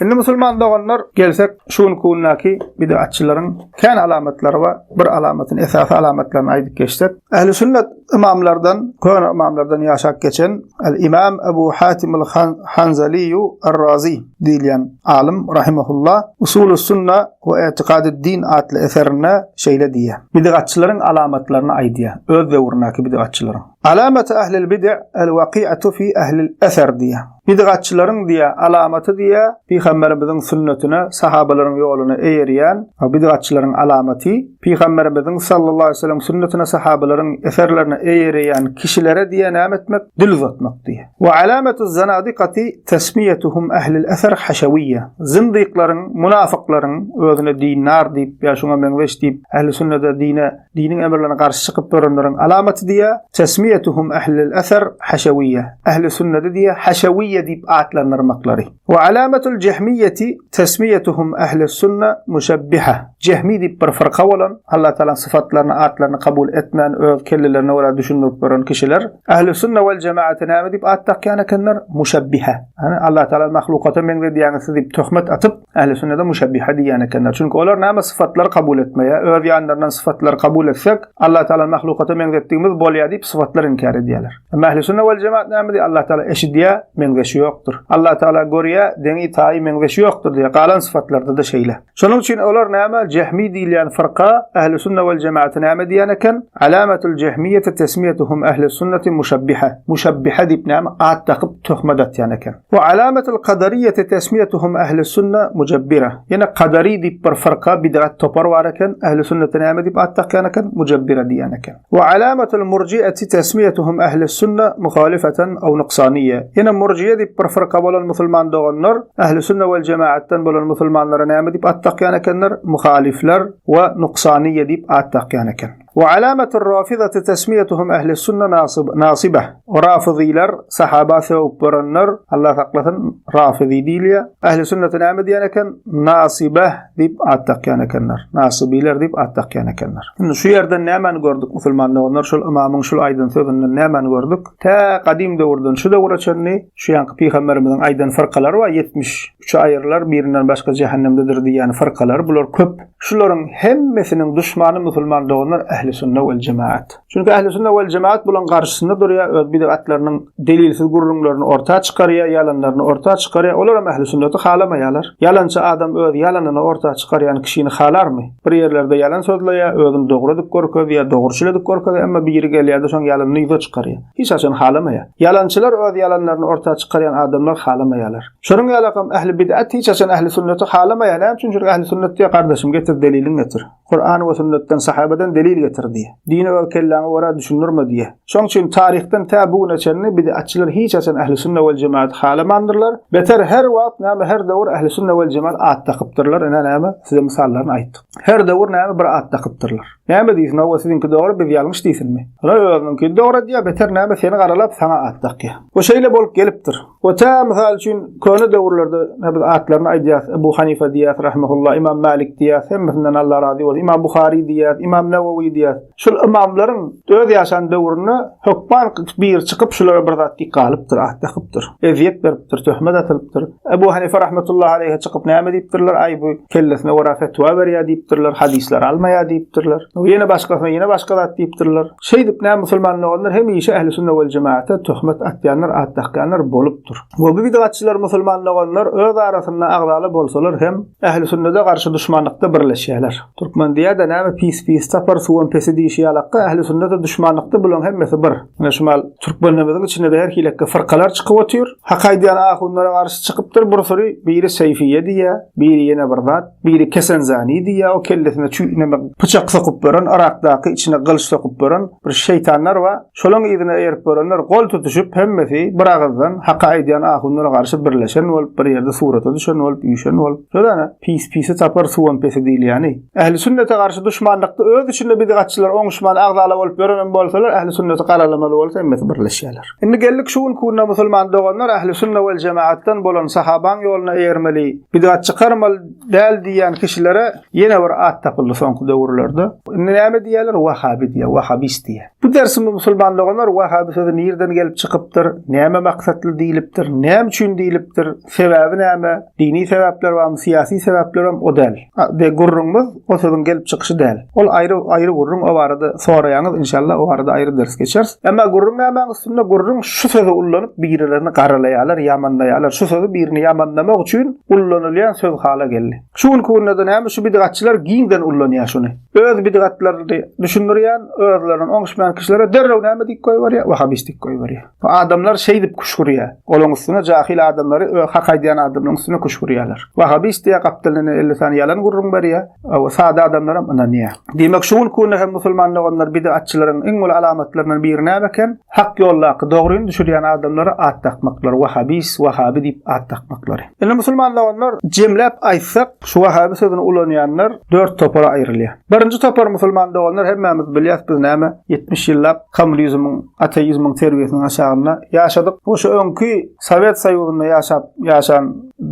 Indi musulman doganlar gelsek şu günki gündäki bidgatçylaryň kän alamatlary bar. Bir alamatyny, esasy alamatlaryny aýdyp geçsek. Ähli sünnet ymamlardan, köne ymamlardan ýaşap geçen Al-Imam Abu Hatim al-Hanzaliýu ar-Razi diýilýän alym rahimehullah Usulus sunna we i'tikadud din atly eserinde şeýle diýýär. Bidgatçylaryň alamatlaryny aýdýar, öz döwründäki bidgatçylaryň. Alamatu ahlil bid'a al-waqi'atu fi ahlil eser diýýär. Bidgatçylaryň diýýär, alamaty diýýär, Pygamberimiziň sünnetine, sahabalaryň ýoluna eýerýän bidgatçylaryň alamaty, Pygamberimiziň sallallahu aleýhi we sellem sünnetine, sahabalaryň eserlerine eýerýän kişilere diýýär näme etmek? Dil uzatmak diýýär. We alamatu zanadikati tesmiýetuhum ahlil eser haşawiyye. Zyndyklaryň, munafyklaryň özüne dindar diýip ýa şuňa meňzeş diýip ähli sünnete, dine Diniň emrlerine garşy çykyp ýörenleriň alamaty diýýär, Tesmiýetuhum ehlil eser haşewiyye, ähli sünnedi diýýär, haşewiyye diýip atlandyrmaklary. We alamatul jehmiýeti tesmiýetuhum ehlis sünne muşebbiha, jehmi diýip bir fyrka bolan, Allah Tagalaň syfatlaryny, atlaryny kabul etmän öz kellelerine görä düşündirip ýören kişiler, ähli sünne wel jemaate näme diýip at dakýan ekenler? Muşebbiha. Ýagny Allah Tagalany mahlukata meňzedýäňiz siz diýip töhmet atyp, Ähli sünnede muşebbihe diýýän ekenler. Çünki olar näme sypatlary kabul etmeýär. Öz ýanlaryndan sypatlary kabul etsek, Allah Tagalany mahlukata meňzetdigimiz bolýar diýip sypatlary inkär edýärler. Emma ähli sünne wel jemaat näme diýýär? Allah Tagala eşidýär, meňzeşi ýokdur. Allah Tagala görýär, deňi, taýy, meňzeşi ýokdur diýýär. Galan sypatlarda-da şeýle. Şonuň üçin olar näme? Jehmi diýilýän fyrka ähli sünne wel jemaata näme diýýän eken? Alamatul jehmiýeti tesmiýetuhum ähli sünneti muşebbihe. Muşebbihe diýip näme? At dakyp töhmet atýan eken. We alamatul kadariýeti tesmiýetuhum ähli sünne mujebbira. Ýene kadari diýip bir fyrka, bidgat topar bar eken, ähli sünnete näme diýip at dakýan eken? Mujebbira diýýän eken. We alamatul murjieti tesmiýetuhum ähli sünne muhalifeten aw nuksaniýe. Ýene murjiýe diýip bir fyrka bolan musulman doganlar, ähli sünne wel jemaatdan bolan musulmanlara näme diýip at dakýan ekenler? Muhalifler we nuksaniýe diýip at dakýan eken. We alamatur rafidati tesmiýetuhum ehli sünne nasyba. Rafyzylar, sahaba sögüp görenler, Allah saklasyn, rafyzy diýilýär. Ehli sünnete näme diýen eken? Nasyba diýip at dakýan ekenler. Nasybiler diýip at dakýan ekenler. Indi şu ýerden nämäni gördük musulman doganlar? Şol ymamyň şul aýdan sözünden nämäni gördük? Tä gadym döwürden şu döwüre çenli şu ýanky pygamberimiziň aýdan fyrkalary bar, 73-e aýrylar, birinden başga jähennemdedir diýýän fyrkalar, bular köp. Şularyň hemmesiniň duşmany musulman doganlar ähli sünne wel jemaat. Çünki ähli sünne wel jemaat bulaň garşysynda durýar, öz bidgatlarynyň delilsiz gürrüňlerini orta çykarýar, ýalanlaryny orta çykarýar. Olaram ähli sünneti halamaýarlar. Ýalançy adam öz ýalanyny orta çykarýan kişini halarmy? Bir ýerlerde ýalan sözleýär, özüni dogry edip görkezýär, dogruçyl edip görkezýär, emma biri gelýär-de şoň ýalanyny ýüze çykarýar. Hiç haçan halamaýar. Ýalançylar öz ýalanlaryny orta çykarýan adamlar halamaýarlar. Şonuň ýalakam ähli bid'at hiç haçan ähli sünneti halamaýar. Näme üçin? Çünki ähli sünnet diýýär, gardaşym getir deliliňi getir. Kuran we sünnetden, sahabadan delil getir diýýär. Dini öz kelläňe görä düşündirme diýýär. Şonuň üçin taryhdan tä bu güne çenli bid'atçylar hiç haçan ähli sünne wel jemaat halamandyrlar. Beter her wagt näme her döwür ähli sünne wel jemaat at dakypdyrlar. Ine näme size mysallaryny aýtdyk. Her döwür näme bir at dakypdyrlar. Näme diýsin, hawa siziňki dogry, biz ýalňyş diýsinmi? Olar özüniňkini dogry edýär, beter näme seni garalap saňa at dakýar. Bu şeýle bolup gelipdir. We tä mysal üçin köne döwürlerde ne biz atlaryny aýdýas, Ebu Hanife diýýäs rahimehullah, Imam Malik diýýäs, hemmesinden Allah razy bolsun, Imam Buhary diýýäs, Imam Nawawi diýýäs. Şul ymamlaryň öz ýaşan döwründe hökman biri çykyp şulara bir zat diýip galypdyr, at dakypdyr. Ezýet beripdir, töhmet atylypdyr. Ebu Hanife rahmetullahi aleýhe çykyp näme diýipdirler? Aý bu kellesine görä fetwa berýär diýipdirler, hadyslar almaýar diýipdirler. Ýene başgasyna ýene başga zat diýipdirler. Şeýdip näme musulman doganlar hemişe ähli sünne wel jemaata töhmet atýanlar, at dakýanlar bolupdyr. We bu bidgatçylar musulman doganlar öz arasynda agzala bolsalar hem ähli sünnede garşy duşmanlykda birleşýärler. Türkmen diýýär-de näme pis pis tapar suwam pesi diýşi ýalakka ähli sünnede duşmanlykda bulaň hemmesi bir. Ine şu mal türkmenlerimiziň içinde-de her hilekge fyrkalar çykyp otyr. Hak aýdýan ahunlara garşy çykypdyr bir süri, biri Seýfiýe diýýär, biri ýene bir zat, biri Kesenzani diýýär, o kellesine çüý neme pyçak sokup bören, Yrakdaky içine gylyç sokup bören bir şeýtanlar bar. Şolaň yzyna eýerip görenler gol tutuşyp hemmesi bir agyzdan Haka aýdýan ahunlara garşy birleşen bolup bir ýerde surata düşen bolup üýşen bolup şol-ana pis pisi tapar suwam pesi diýilýäni. Ähli sünnete garşy duşmanlykda öz içinde bidgatçylar oňuşman agzala bolup ýörenem bolsalar ähli sünneti garalamaly bolsa hemmesi birleşýärler. Indi geldik şu günki günde musulman doganlar ähli sünne wel jemaatdan bolan sahabaň ýoluna eýermeli bidgat çykarmaly däl diýýän kişilere ýene bir at tapyldy soňky döwürlerde. Indi näme diýýärler wahabi diýýär wahabist diýýär. Bu dersimi musulman doganlar wahabi sözi nirden gelip çykypdyr, näme maksatly diýlipdir? diýlipdir, näme üçin diýlipdir, sebäbi näme, dini sebäpler barmy, syýasy sebäpler barmy, o däl. De gürrüňimiz o sözüň gelip çykyşy däl. Ol aýry aýry gürrüň, o barada soraýaňyz, inşallah o barada aýry ders geçeris. Emma gürrüň nämäň üstünde? Gürrüň şu sözi ullanyp birilerini garalaýarlar, ýamanlaýarlar. Şu sözi birini ýamanlamak üçin ullanylýan söz hala geldi. Şu günki günde-de näme şu bidgatçylar giňden ullanýar şuny. Öz bidgatlaryny düşündirýän, özleriniň oňuşmaýan kişilere derrew näme diýip goýberýär? Wahabist diýip goýberýär. Bu adamlar şeýdip küşgürýär. Olaň üstüne jahyl adamlary, öz hak aýdýan adamlaryň üstüne küşgürýärler. Wahabist diýýär, gapdalyndan 50 sany ýalan gürrüň berýär. O sada adamlaram ynanýar. Diýmek, şu günki günde hem musulman doganlar bidgatçylaryň iň uly alamatlaryndan biri näme eken? Hak ýoldaky dogryny düşürýän adamlara at dakmaklary, wahabist, wahabi diýip at dakmaklary. Indi musulman doganlar jemläp aýtsak, şu wahabi sözüni ulanýanlar dört topara aýrylýar. Birinji topar musulman doganlar hemmämiz bilýäs biz näme 70 ýyllap kommunizmiň, ateizmiň terbiýesiniň aşagynda ýaşadyk. Bu şu öňki Sowet Soýuzynda ýaşap ýaşan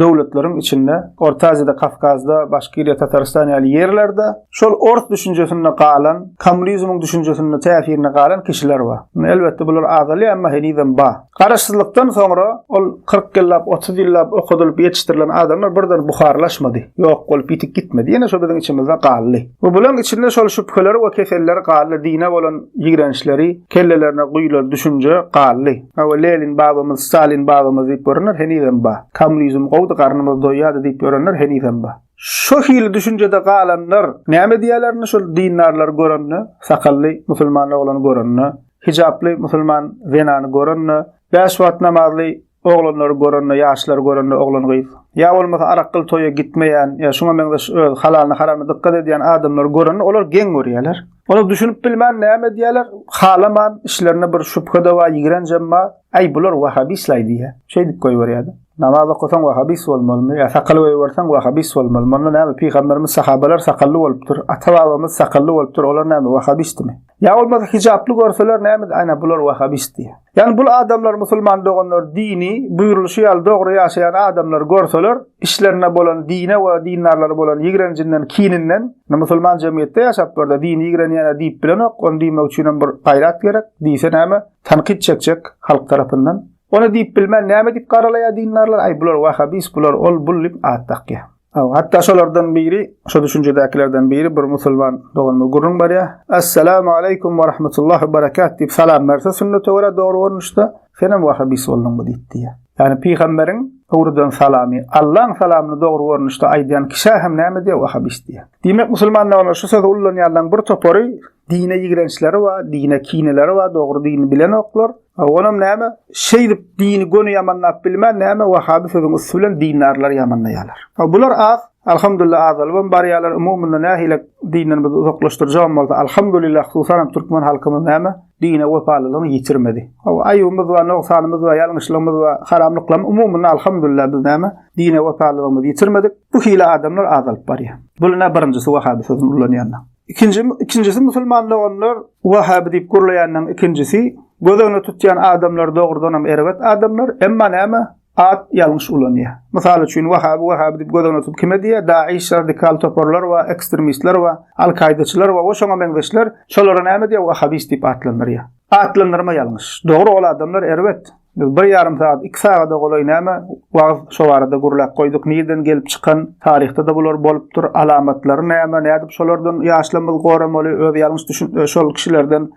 döwletleriň içinde Orta Aziýada, Kawkazda, Başkiriýa, Tatarystan ýaly ýerlerde şol ors düşünjesinde galan, kommunizmiň düşünjesinde täsirinde galan kişiler bar. Elbetde bular azalýar, emma henizem bar. Garaşsyzlykdan soňra ol 40 ýyllap, 30 ýyllap okadylyp ýetişdirilen adamlar birden buharlaşmady, ýok bolup ýitip gitmedi. Ýene şo biziň içimizde galdy. We bulaň içinde şol şübheleri we keselleri galdy, dine bolan ýigrençleri, kellelerine guýlan düşünje galdy. Hawa, Lenin babamyz, Stalin babamyz diýip görenler henizem bar. Kommunizm gowudy, garnymyz doýýardy diýip ýörenler henizem bar. Şo hili düşünjede galanlar näme diýýärler indi şol dindarlary görende, sakally musulman oglany görende? Hijaply musulman zenany görende, bäş wagt namazly oglanlary görende, ýaşlary görende oglan-gyz, ýa bolmasa arakgyl toýa gitmeýän, ýa şuňa meňzeş öz halalyna haramyna dykgat edýän adamlary görende olar geň görýärler. Olar düşünip bilmän näme edýärler? Halaman, içlerinde bir şübhe-de bar, ýigrenjem bar. Äý, bular wahabistlaý diýýär. Şeýdip goýberýär-de. Namaz okasaň wahabist bolmalymy? Ýa sakal goýberseň wahabist bolmalymy? Onda näme, pygamberimiz sahabalar sakally bolupdyr, ata-babamyz sakally bolupdyr, olar näme wahabistmi? Ýa bolmasa hijaply görseler näme aýna bular wahabist diýýär. Ýagny bul adamlar musulman doganlar dini buýrulyşy ýaly dogry ýaşaýan adamlary görseler işlerinde bolan dine we dindarlara bolan ýigrenjinden kininden musulman jemgyýetde ýaşap görde dini ýigrenýänä diýip bilenok ony diýmek üçinem bir gaýrat gerek diýse näme tankyt çekjek halk tarapyndan ony diýip bilmän näme diýip garalaýar dindarlar aý bular wahabist bular ol bul diýip at dakýar. Hatda şolardan biri, şo düşünjedäkilerden biri bir musulman doganymyz gürrüň berýär. Assalamu aleýkum we rahmetullahi we berekat diýip salam berse sünnete görä dogry görnüşde, senem wahabist bolduňmy diýip diýýär. Ýagny pygamberiň öwreden salamy, Allaň salamyny dogry görnüşde aýdýan kişä hem näme diýýär? Wahabist diýýär. Diýmek musulman doganlar şu sözi ullanýanlaryň bir topary dine ýigrençleri bar, dine kineleri bar, dogry dini bilenoklar. Onam näme? Şeýdip dini göni ýamanlap bilmän näme wahaby sözüň üsti bilen dindarlary ýamanlaýarlar. Bular az, alhamdulillah azalybam barýarlar. Umumynda nähili dinden bizi uzaklaşdyrjagam bolsa, alhamdulillah hususanam türkmen halkymyz näme dine wepalylygyny ýitirmedi. Aýybymyz bar, nogsanymyz bar, ýalňyşlygymyz bar, haramlyklarymyz umumynda alhamdulillah biz näme dine wepalylygymyzy ýitirmedik. Bu hili adamlar azalyp barýar. Bul ine birinjisi wahaby sözüni ulanýanlar. Ikinji, ikinjisi musulman doganlar Wahhaby diýip gürleýänleň ikinjisi, göz öňünde tutýan adamlar dogrudanam erbet adamlar, emma näme, at ýalňyş ulanýar. Mysal üçin, Wahhaby, Wahhaby diýip göz öňünde tutup kime diýýär? Daiş radikal toparlar bar, ekstremistler bar, Al-Kaýdaçylar bar we şoňa meňzeşler, şolara näme diýýär? Wahhabist diýip atlandyrýar. Atlandyrma ýalňyş. Dogry ol adamlar erbet. Biz bir ýarym sagat, iki sagada golaý näme wagyz şo barada gürläp goýduk. Nirden gelip çykan, taryhda-da bular bolupdyr, alamatlary näme, nädip şolardan ýaşlarymyzy goramaly, öz ýalňyş düşün şol kişilerden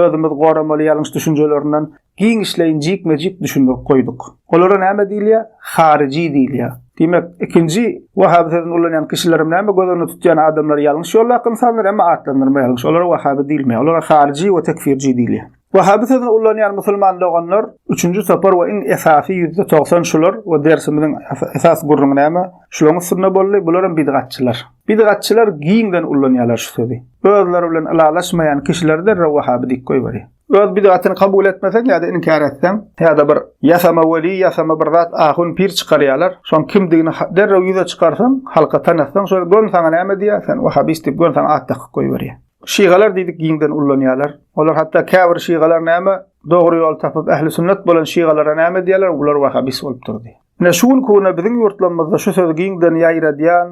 özümizi goramaly ýalňyş düşünjelerinden giňişleýin jikme-jik düşündirip goýduk. Olara näme diýilýär? Haryjy diýilýär. Diýmek, ikinji wahaby sözüni ulanýan kişilerem näme göz öňünde tutýan adamlar ýalňyş ýoldaky ynsanlar, emma atlandyrma ýalňyş. Olara wahaby diýilmeýär. Olara haryjy we tekfirji diýilýär. Wahaby sözüni ullanýan musulman doganlar üçünji topar we iň esasy 90% şular we dersimiziň esas gürrüňi näme? Şularyň üstünde boldy. Bularam bidgatçylar. Bidgatçylar giňden ullanýarlar şu sözi. Özleri bilen ylalaşmaýan kişileri derrew wahaby diýip goýberýär. Öz bidgatyny kabul etmeseň ýa-da inkär etseň, ýa-da bir ýasama weli, ýasama bir zat ahun pir çykarýarlar. Şoň kimdigini derrew ýüze çykarsaň, halka tanatsaň, şol göni saňa näme diýýär? Sen wahabist diýip göni saňa at dakyp goýberýär. Şygalar diýdik giňden ullanýarlar. Olar hatda käbir şygalar näme dogry ýol tapyp ähli sünnet bolan şygalara näme diýýärler? Bular wahabist bolupdyr diýýär. Ine şu günki günde biziň ýurtlarymyzda şu sözi giňden ýaýradýan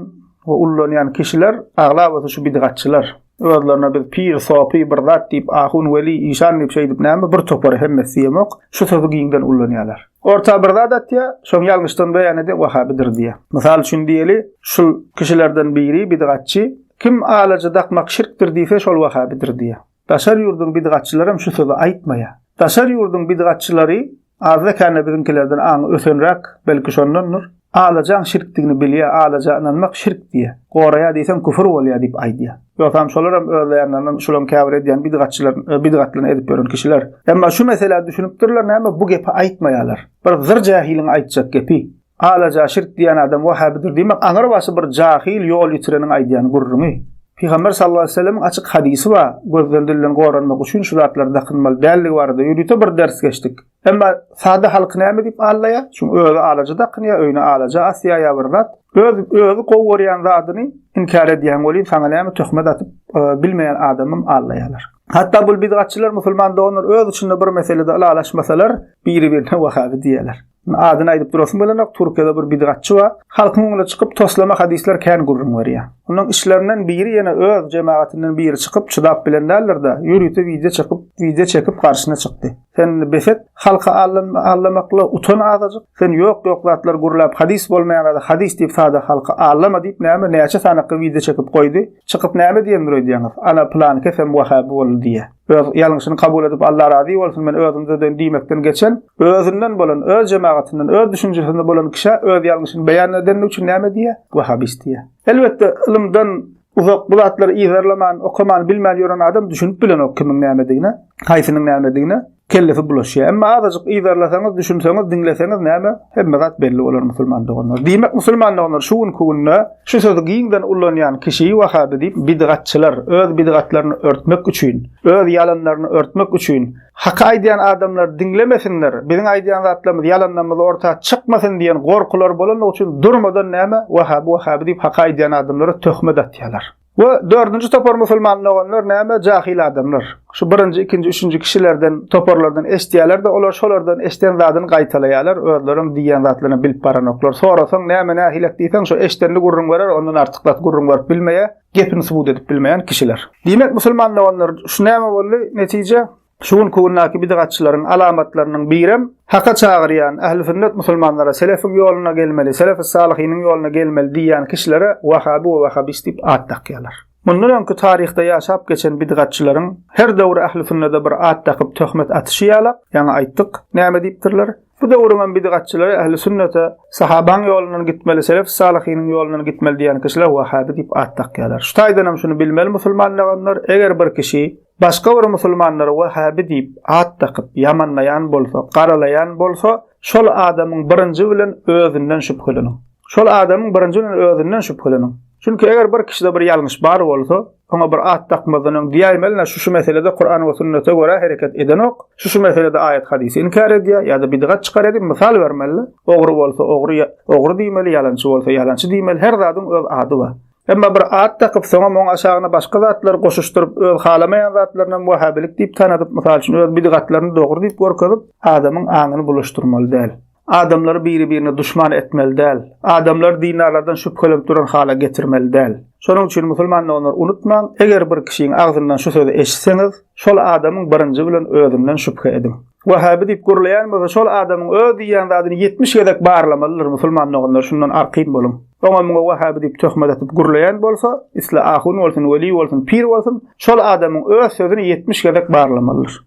we ullanýan kişiler aglabasy şu bidgatçylar. Özlerine biz pir, sopy bir zat diýip, ahun, weli, işan diýip şeýdip näme bir topary hemmesi diýemok, şu sözi giňden ullanýarlar. Orta bir zat atýar, şoň ýalňyşdan beýan edýär, wahabidir diýýär. Mysal üçin diýeli, şul kişilerden biri bidgatçy, kim alaja dakmak şirkdir diýse şol wahabidir diýýär. Daşary ýurduň bidgatçylaram şu sözi aýtmaýar. Daşary ýurduň bidgatçylary azda-kände biziňkilerden aňy ösenräk, belki şondandyr. Alajaň şirkdigini bilýär, alaja ynanmak şirk diýýär. Goraýar diýseň küfür bolýar diýip aýdýar. Ýogsam şolaram özleýänlerinden şulaň käbir edýän bidgatçylar bidgatlygyny edip ýören kişiler. Emma şu meselä düşünipdirler näme bu gepi aýtmaýarlar. Bir zyr jähiliň aýtjak gepi. Alaja şirk diýen adam wahabidir diýmek aňrybaşy bir jahyl ýol ýitireniň aýdýan gürrüňi. Pygamber sallallahu aleýhi we sellemiň açyk hadysy bar, gözden dilden goranmak üçin şu zatlary dakynmaly däldigi barada ýörite bir ders geçdik. Emma sada halky näme diýip aldaýar? Şuň özi alaja dakynýar, öýüne alaja asýar ýa bir zat. Öz özi gowy görýän zadyny inkär edýäň welin saňa näme töhmet atyp bilmeýän adamam aldaýarlar. Hatda bul bidgatçylar musulman doganlar öz içinde bir meselede ylalaşmasalar biri-birine wahabi diýýärler. Adyny aýdyp durasym gelenok, Türkiýede bir bidgatçy bar. Halkyň öňüne çykyp toslama hadyslar kän gürrüň berýär. Onuň içlerinden biri ýene öz jemagatyndan biri çykyp çydap bilen däldir-de, ýörite wideo çykyp, wideo çekip garşyna çykdy. Sen indi bes et, halky aldamakla utan azajyk. Sen ýok-ýok zatlar gürläp hadys bolmaýan zady hadys diýip sada halky aldama diýip näme näçe sanakly wideo çekip goýdy. Çykyp näme diýendir öýdýäňiz? Ana pylankes hem wahaby boldy diýýär. Öz ýalňyşyny kabul edip Alla razy bolsun men özüm düzedeýin diýmekden geçen, özünden bolan, öz jemagatyndan, öz düşünjesinde bolan kişä öz ýalňyşyny beýan edenligi üçin näme diýýär? Wahabist diýýär. Elbetde ylymdan uzak bu zatlary yzarlaman, okaman, bilmän ýören adam düşünip bilenok kimiň nämedigine, haýsynyň nämedigine. Kellesi bulaşýar. Emma azajyk yzarlasaňyz, düşünseňiz, diňleseňiz näme? Hemme zat belli bolar musulman doganlar. Diýmek musulman doganlar şu günki günde şu sözi giňden ulanýan kişi wahabi diýip bidgatçylar öz bidgatlaryny örtmek üçin, öz ýalanlaryny örtmek üçin haky aýdýan adamlar diňlemesinler, biziň aýdýan zatlarymyz ýalanlarymyz orta çykmasyn diýen gorkulary bolanlygy üçin durmadan näme wahabi wahabi diýip haky aýdýan adamlara töhmet atýarlar. We dördünji topar musulman doganlar näme jahyl adamlar. Şu birinji, ikinji, üçünji kişilerden, toparlardan eşitýärler-de, olar şolardan eşiden zadyny gaýtalaýarlar, özlerem diýýän zatlaryny bilip baranoklar. Sorasaň, näme nähilek diýseň, şo eşidenini gürrüň berer, ondan artyk zat gürrüň berip bilmeýär, gepini subut edip bilmeýän kişiler. Diýmek, musulman doganlar, şu näme boldy netije? Şu günki gündäki bidgatçylaryň alamatlarynyň birem, haka çagyrýan ähli-sünnet musulmanlara selefiň ýoluna gelmeli, selefi-salyhynyň ýoluna gelmeli diýýän kişilere wahaby we wahabist diýip at dakýarlar. Mundan öňki taryhda ýaşap geçen bidgatçylaryň her döwür ähli-sünnede bir at dakyp töhmet atyşy ýalak, ýaňy aýtdyk, näme diýipdirler? Bu döwrüňem bidgatçylary ähli-sünnete, sahabaň ýolundan gitmeli, selefi-salyhynyň ýolundan gitmeli diýýän kişilere wahaby diýip at dakýarlar. Şu taýdanam şuny bilmeli musulman doganlar, eger bir kişi Başga bir musulmanlara wahhabi diýip at dakyp ýamanlaýan bolsa, garalaýan bolsa, şol adamyň birinji bilen özünden şübheleniň. Şol adamyň birinji bilen özünden şübheleniň. Çünki eger bir kişide bir ýalňyş bar bolsa, oňa bir at dakmazdan öň diýäýmeli, şu şu meselede Kuran we sünnete görä hereket edenok, şu şu meselede aýat-hadysy inkär edýär ýa-da bidgat çykarýar diýip mysal bermeli. Ogry bolsa ogry, ogry diýmeli, ýalançy bolsa ýalançy diýmeli. Her zadyň öz ady bar. Emma bir at dakyp, soňam oň aşagyna başga zatlary goşuşdyryp, öz halamaýan zatlarynam wahhabilik diýip tanadyp, mysal üçin, öz bidgatlaryny dogry diýip görkezip, adamyň aňyny bulaşdyrmaly däl. Adamlary biri-birine duşman etmeli däl. Adamlary dindarlardan şübhelenip duran hala getirmeli däl. Şonuň üçin musulman doganlar unutmaň, eger bir kişiň agzyndan şu sözi eşitseňiz, şol adamyň birinji bilen özünden şübhe ediň. Wahhabi diýip gürleýän bolsa şol adamyň öz diýýän zadyny 70 gezek barlamalydyr musulman doganlar şundan arkaýyn boluň. Oňa muňa wahhabi diýip töhmet atyp gürleýän bolsa, isle ahun bolsun, weli bolsun, pir bolsun, şol adamyň öz sözüni 70 gezek barlamalydyr.